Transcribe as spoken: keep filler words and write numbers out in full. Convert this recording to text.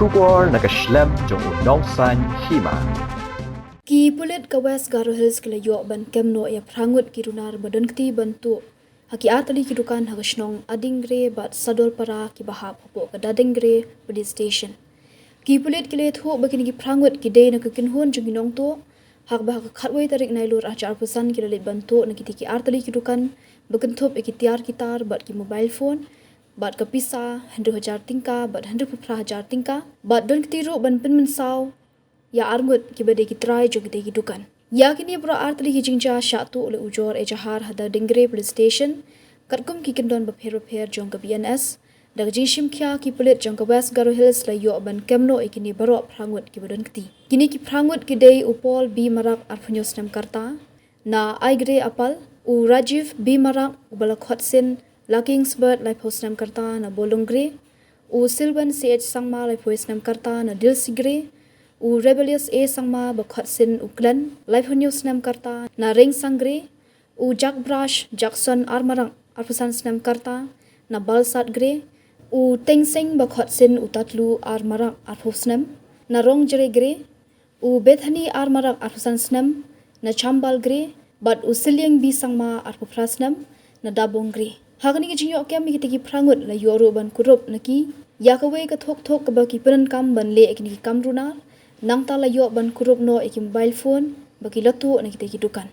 Khubor na ka shlem jong u Nongsaiñ Hima. Ki pulit ka West Garo Hills ki la ïoh ban kem noh ïa phra ngut ki runar ba don kti ban tuh ha ki ar tylli ki dukan ha ka shnong Adingre bad Sadolpara kiba hap hapoh ka Dadingre Police Station. Ki pulit ki la ïathuh ba kine ki phra ngut ki dei na ka kynhun jong ki nongtuh, ha kaba ha ka khatwei tarik Nailur arhajar arphew san ki la leit ban tuh na kitei ki ar tylli ki dukan ba kynthup ïa ki tiar ki tar bad ki mobile phone bad ka pisa hynriew hajar tyngka bad hynriewphew phra hajar tyngka, bad don kti ruh ban pynmynsaw ïa ar ngut kiba dei ki trai jong kitei ki dukan. Ïa kine baroh ar tylli ki jingjia shah tuh leh ujor ejahar ha Dadingre Police Station katkum ki kyndon bapher bapher jong ka B N S. Da ka jingshim khia, ki pulit jong ka West Garo Hills la ïoh ban kem noh ïa kine baroh phra ngut kiba don kti. Kine ki phra ngut ki dei u Paul B Marak, arphew hynñiew snem ka rta, na Aigre Apal, u Rajiv B Marak uba la khot sien la Kingsbird, laiphew snem ka rta, na Bolongre, u Silvan C H Sangma, laiphew snem ka rta, na Dilsigre, u Rebellious A Sangma ba khot sien u Klen, laiphew hynñiew snem ka rta, na Rengsangre, u Jakbrash Jackson Armarang, arphew san snem ka rta, na Balsatgre, u Tengseng ba khot sien u Tatlu Armarang, arphew snem, na Rongjeregre, u Bethany Armarang, arphew san snem, na Chambalgre, bad u Silieng B Sangma, arphew phra snem, na Dabonggre. Ha kane ka jingïoh kem ïa kitei ki phra ngut la ïoh ruh ban kurup na ki ïa kawei ka thok thok kaba ki pyndonkam ban leh ïa kine ki kam runar. Nangta la ïoh ban kurup noh ïa ki mobile phone ba ki la tuh na kitei ki dukan.